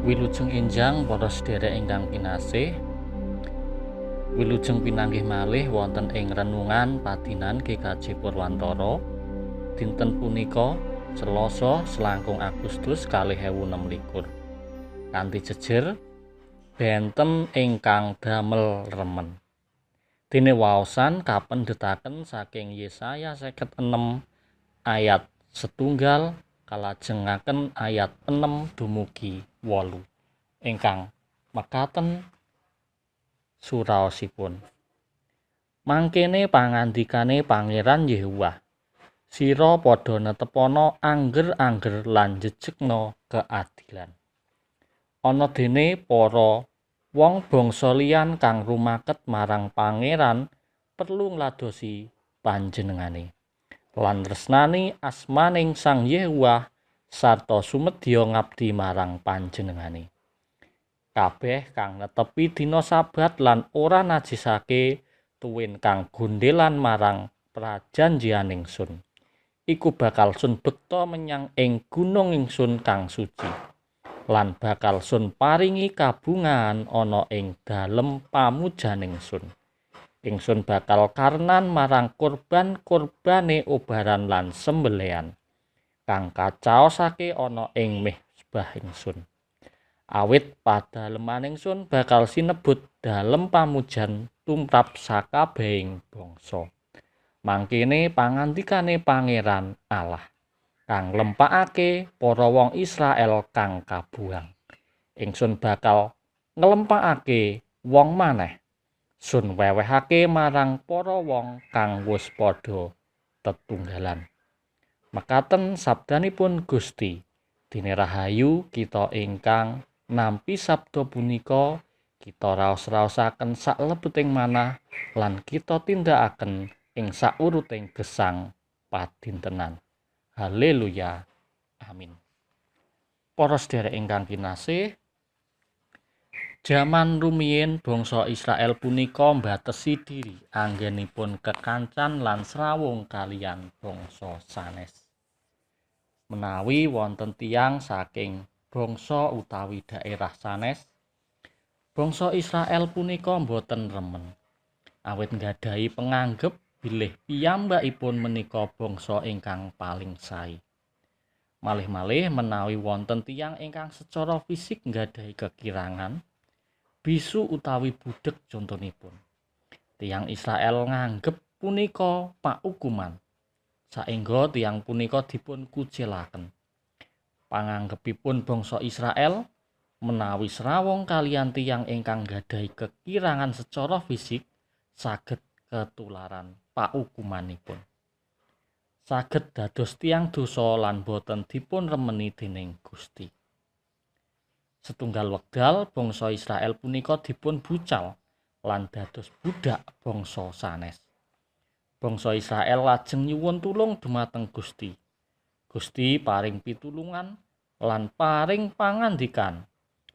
Wilujeng enjang para sedherek ingkang kinasih. Wilujeng pinanggih malih wonten ing renungan padinan GKJ Purwantara. Dinten punika Selasa selangkung Agustus 2026. Kanthi jejer benten ingkang damel remen. Dene waosan kapendhetaken saking Yesaya 56 ayat 1 kalajengaken ayat 6 dumugi 8 ingkang mekaten suraosipun. Mangkene pangandikane Pangeran Yehuwah, sira padha netepana angger-angger lan jejegna keadilan. Ana dene para wong bangsa liyan kang rumaket marang Pangeran perlu ngladosi panjenengane lan tresnani asmaning Sang Yehuwah sarta sumedya ngabdi marang panjenengane. Kabeh kang netepi dina Sabat lan ora najisake tuwin kang gondelan marang prajanjian ingsun, iku bakal sun bekta menyang ing gunung ingsun kang suci lan bakal sun paringi kabungan ana ing dalem pamujan ingsun. Ingsun bakal karenan marang korban-korbane obaran lan sembelihan kang kacaosake ana ing mezbah ingsun. Awit padaleman ingsun bakal sinebut dalem pamujan tumrap sakabehing bangsa. Mangkene pangandikane Pangeran Allah kang lempakake para wong Israel kang kabuang. Ingsun bakal nglempakake wong maneh. Sun wewehake marang para wong kang wis padha tetunggalan. Mekaten sabdanipun Gusti. Dene rahayu kita ingkang nampi sabda punika, kita raos-raosaken saklebeting manah lan kita tindakaken ing sauruting gesang padintenan. Haleluya. Amin. Para sedherek ingkang kinasih, jaman rumiyin bangsa Israel punika mbatesi diri anggenipun kekancan lan srawung kaliyan bangsa sanes. Menawi wonten tiyang saking bangsa utawi daerah sanes, bangsa Israel punika mboten remen, awit nggadahi penganggep bilih piyambakipun menika bangsa ingkang paling sae. Malih-malih menawi wonten tiyang ingkang secara fisik nggadahi kekirangan, bisu utawi budheg contonipun, tiyang Israel nganggep punika paukuman, saengga tiyang punika dipun kucilaken. Panganggepipun bangsa Israel menawi srawung kaliyan tiyang ingkang nggadahi kekirangan secara fisik saged ketularan paukumanipun, saged dados tiyang dosa lan boten dipun remeni dening Gusti. Setunggal wekdal bangsa Israel punika dipun bucal lan dados budak bangsa sanes. Bangsa Israel lajeng nyuwun tulung dumateng Gusti. Gusti paring pitulungan lan paring pangandikan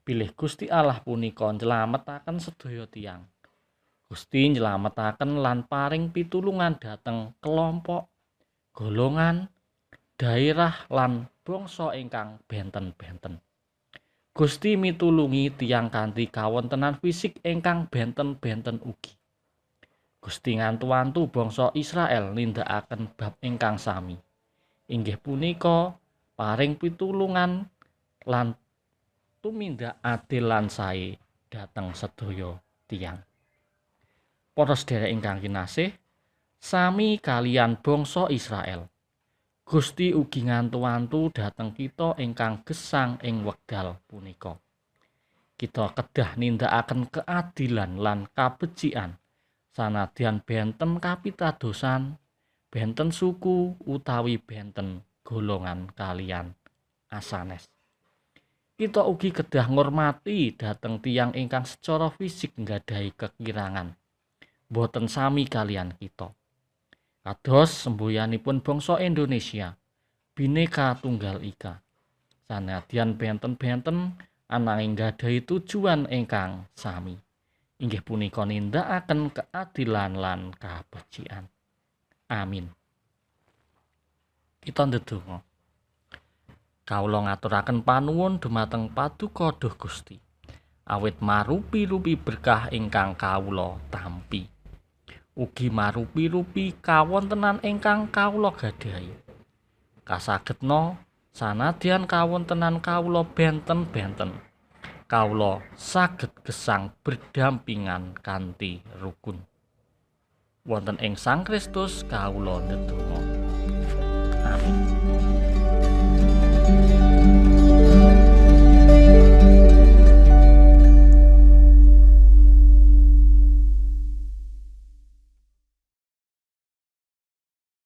bilih Gusti Allah punika nylametaken sedaya tiyang. Gusti nylametaken lan paring pitulungan dhateng kelompok, golongan, daerah lan bangsa ingkang benten-benten. Gusti mitulungi tiyang kanthi kawontenan fisik ingkang benten-benten ugi. Gusti ngantu-antu bangsa Israel nindakaken bab ingkang sami. Inggih punika paring pitulungan lan tumindak adil lan sae dhateng sedaya tiyang. Para sedherek ingkang kinasih, sami kaliyan bangsa Israel, Gusti ugi ngantu-antu dhateng kita ingkang gesang ing wekdal punika. Kita kedah nindakaken keadilan lan kabecikan sanadyan benten kapitadosan, benten suku utawi benten golongan kaliyan asanes. Kita ugi kedah ngurmati dhateng tiyang ingkang secara fisik nggadahi kekirangan, boten sami kaliyan kita. Kados semboyanipun bangsa Indonesia, Bhinneka Tunggal Ika. Sanadyan benten-benten ananging nggadahi tujuan ingkang sami. Inggih punika nindakaken keadilan lan kabecikan. Amin. Kita ndedonga. Kawula ngaturaken panuwun dumateng Paduka Duh Gusti. Awit marupi-rupi berkah ingkang kawula tampi. Ugi marupi-rupi kawontenan ingkang kawula gadhahi. Kasagedna sanadyan kawontenan kawula benten-benten, kawula saged gesang berdampingan kanthi rukun. Wonten ing Sang Kristus kawula ndedonga. Amin.